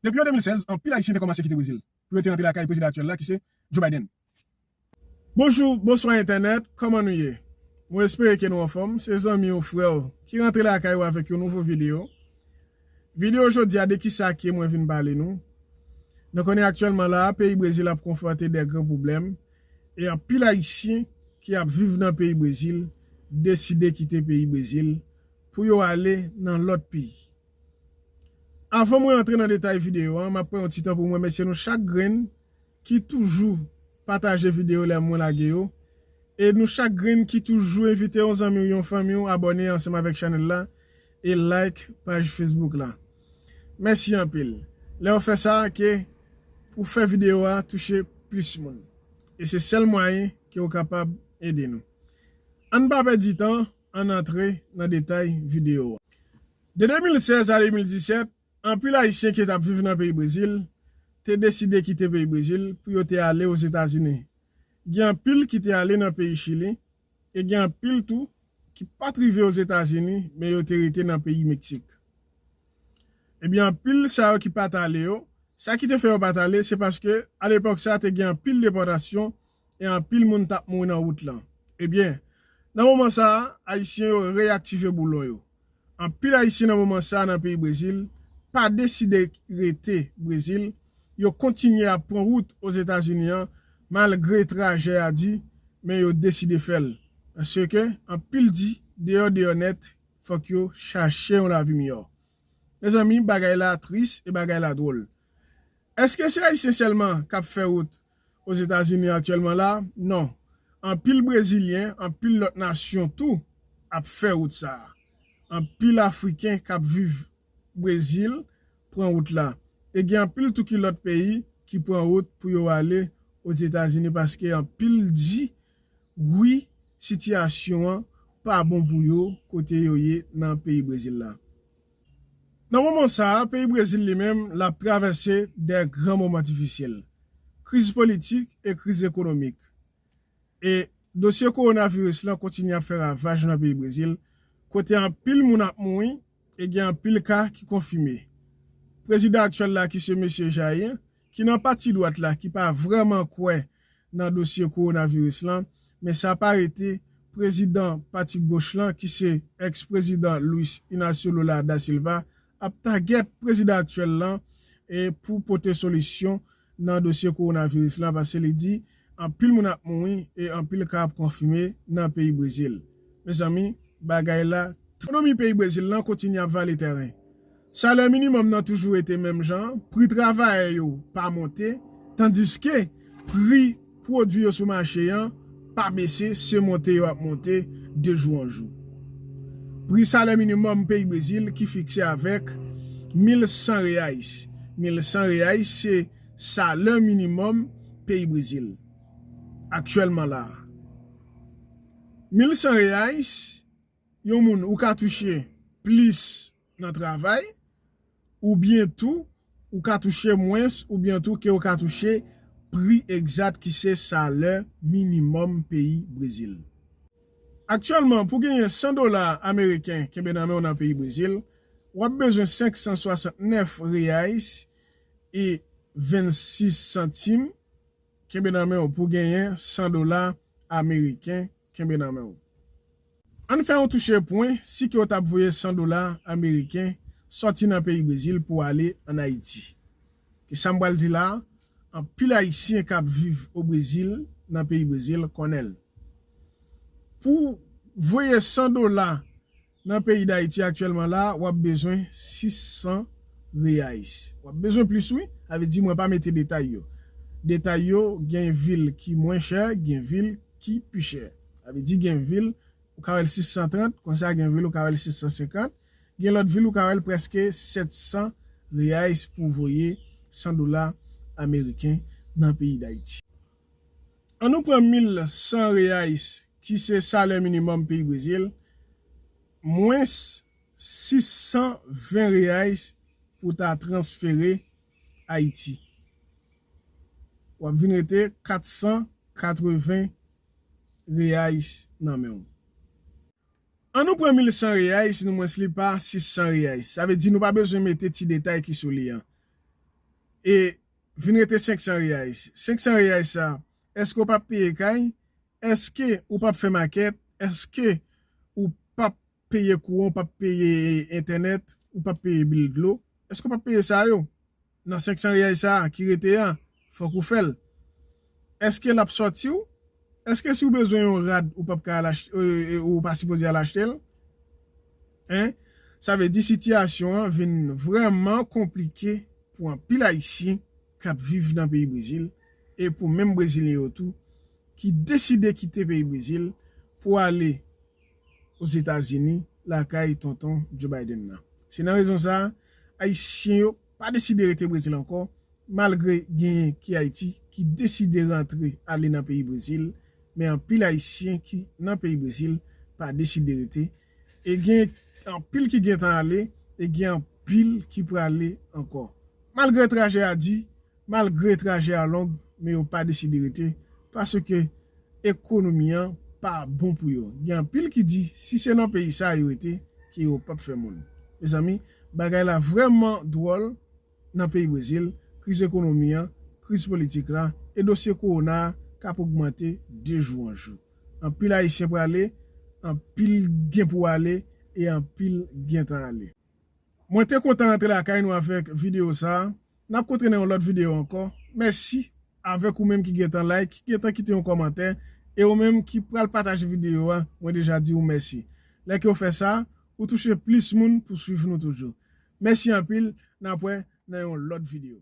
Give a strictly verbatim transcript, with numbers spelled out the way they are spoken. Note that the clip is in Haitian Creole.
Depi an de mil sèz, anpil Ayisyen te kòmanse kite Brezil pou yo te rantre lakay prezidan aktyèl la, ki se Joe Biden. Bonjou, bonswa entènèt, kòman nou ye? Mwen espere ke nou anfòm. Se zanmi w, frè w, ki rantre lakay ou avèk yon nouvo videyo. Videyo jodi a, de kisa ke mwen vin pale nou? Nou konnen aktyèlman la, peyi Brezil ap konfwonte de gran pwoblèm, e anpil Ayisyen ki ap viv nan peyi Brezil deside kite peyi Brezil pou yo ale nan lòt peyi. Avan mwen antre nan detay videyo a, m ap pran yon ti tan pou m remèsye nou chak grenn ki toujou pataje videyo lè mwen lage yo, e nou chak grenn ki toujou envite yon zanmi w, yon fanmi w abòne ansanm avèk chanèl la e like paj Facebook la. Mèsi anpil. Lè w fè sa, ke ou fè videyo a touche plis moun. E se sèl mwayen ke w kapab ede nou. Ann pa pèdi tan, ann antre nan detay videyo a. De de mil sèz a de mil disèt, anpil Ayisyen ki t ap viv nan peyi Brezil te deside kite peyi Brezil pou yo te ale Ozetazini. Gen anpil ki te ale nan peyi Chili, e gen anpil tou ki pa t rive Ozetazini, men yo te rete nan peyi Meksik. Ebyen, anpil sa yo ki pa t ale yo, sa ki te fè yo pa t ale, se paske, alepòk sa, te gen anpil depòtasyon e anpil moun t ap mouri nan wout lan. Ebyen, nan moman sa a, Ayisyen yo reyaktive boulon yo. Anpil Ayisyen nan moman sa a nan peyi Brezil pa deside rete Brezil, yo kontinye ap pran wout Ozetazini an, malgre trajè a di, men yo deside fè l. Paske anpil di, deyò deyò nèt, fòk yo chache yon lavi miyò. Mezanmi, bagay la tris e bagay la dwòl. Èske se Ayisyen sèlman k ap fè wout Ozetazini aktyèlman la? Non. Anpil Brezilyen, anpil lòt nasyon tou ap fè wout sa a. Anpil Afriken k ap viv Brezil pran wout la. E gen anpil tou ki lòt peyi ki pran wout pou yo ale Ozetazini, paske anpil di wi, sitiyasyon an pa bon pou yo kote yo ye nan peyi Brezil la. Nan moman sa a, peyi Brezil li menm, l ap travèse de gran moman difisil. Kriz politik e kriz ekonomik. E dosye kowonaviris lan kontinye ap fè ravaj nan peyi Brezil, kote anpil moun ap mouri e gen anpil ka ki konfime. Prezidan aktyèl la, ki se mesye Jair, ki nan pati dwat la, ki pa vrèman kwè nan dosye kowonaviris lan, men sa pa rete prezidan pati goch lan, ki se èks prezidan Luis Inacio Lula da Silva, ap tagèt prezidan aktyèl lan e pou pote solisyon nan dosye kowonaviris lan, paske li di anpil moun ap mouri e anpil ka ap konfime nan peyi Brezil. Mezanmi, bagay la, ekonomi peyi Brezil lan kontinye ap vale tèren. Salè minimòm nan toujou rete menm jan, pri travayè yo pa monte, tandiske pri pwodui yo sou mache an pa bese, se monte yo ap monte de jou an jou. Pri salè minimòm peyi Brezil ki fikse avèk mil san reais. Mil san reais se salè minimòm peyi Brezil aktyèlman la a. Mil san reais, yon moun ou ka touche plis nan travay, oubyen tou ou ka touche mwens, oubyen tou ke ou ka touche pri egzat ki se salè minimòm peyi Brezil. Aktyèlman, pou genyen san dola ameriken kenbe nan men w nan peyi Brezil, w ap bezwen senk san swasantnèf reais e vennsis santim kenbe nan men w pou genyen san dola ameriken kenbe nan men w. Ann fè yon touche pwen si ke w t ap voye san dola ameriken sòti nan peyi Brezil pou ale ann Ayiti. E sa m pral di la a, anpil Ayisyen k ap viv o Brezil, nan peyi Brezil, konnen l. Pou voye san dola nan peyi Dayiti aktyèlman la, w ap bezwen sis san reais. W ap bezwen plis, wi. Sa vle di, mwen pa mete detay yo. Detay yo, gen vil ki mwen chè, gen vil ki pi chè. Sa vle di, gen vil, ou ka wè l sis san trant, konsa gen vil, ou ka wè l sis san senkant. Gen lòt vil, ou ka wè l prèske sèt san reais pou voye san dola ameriken nan peyi Dayiti. Ann nou pran mil san reais, ki se salè minimòm peyi Brezil, mwens sis san ven reais pou ta transfere Ayiti. W ap vin rete kat san katreven reais nan men w. Ann nou pran mil san reais, nou mwens li pa sis san reais. Sa vle di nou pa bezwen mete ti detay ki sou li an. e vin rete senk san reyais. Senk san reyais sa, èske w p ap peye kay? Èske ou p ap fè makèt? Èske ou p ap peye kouran, ou p ap peye entènèt, ou p ap peye bil dlo? Èske ou p ap peye sa yo? Nan senk san reyais sa a ki rete a, fòk ou fè l. Èske l ap sòti w? Èske si w bezwen yon rad, ou p ap ka al achte, e, e, ou pa sipoze al achte l? Hein? Sa vle di sitiyasyon an vin vrèman konplike pou anpil Ayisyen k ap viv nan peyi Brezil e pou menm Brezilyen yo tou ki deside kite peyi Brezil pou ale Ozetazini, lakay tonton Joe Biden nan. Se nan rezon sa a, Ayisyen yo pa deside rete Brezil ankò, malgre genyen ki Ayiti ki deside rantre ale nan peyi Brezil, men anpil Ayisyen ki nan peyi Brezil pa deside rete. E gen anpil ki gentan ale, e gen anpil ki prale ankò. Malgre trajè a di, malgre trajè a long, men yo pa deside rete, paske ekonomi an pa bon pou yo. Gen anpil ki di, si se nan peyi sa a yo rete, ke yo p ap fè moun. Mezanmi, bagay la vrèman dwòl nan peyi Brezil, kriz ekonomi an, kriz politik la, e dosye kowona a k ap ogmante de jou an jou. Anpil Ayisyen prale, anpil gen pou ale, e anpil gentan ale. Mwen te kontan rantre lakay nou avèk videyo sa a. N ap kontre nan yon lòt videyo ankò. Mèsi avèk ou menm ki gentan like, ki gentan kite yon kòmantè, e ou menm ki pral pataje videyo a, mwen deja di ou mèsi. Lè ke w fè sa, ou touche plis moun pou swiv nou toujou. Mèsi anpil, n ap wè nan yon lòt videyo.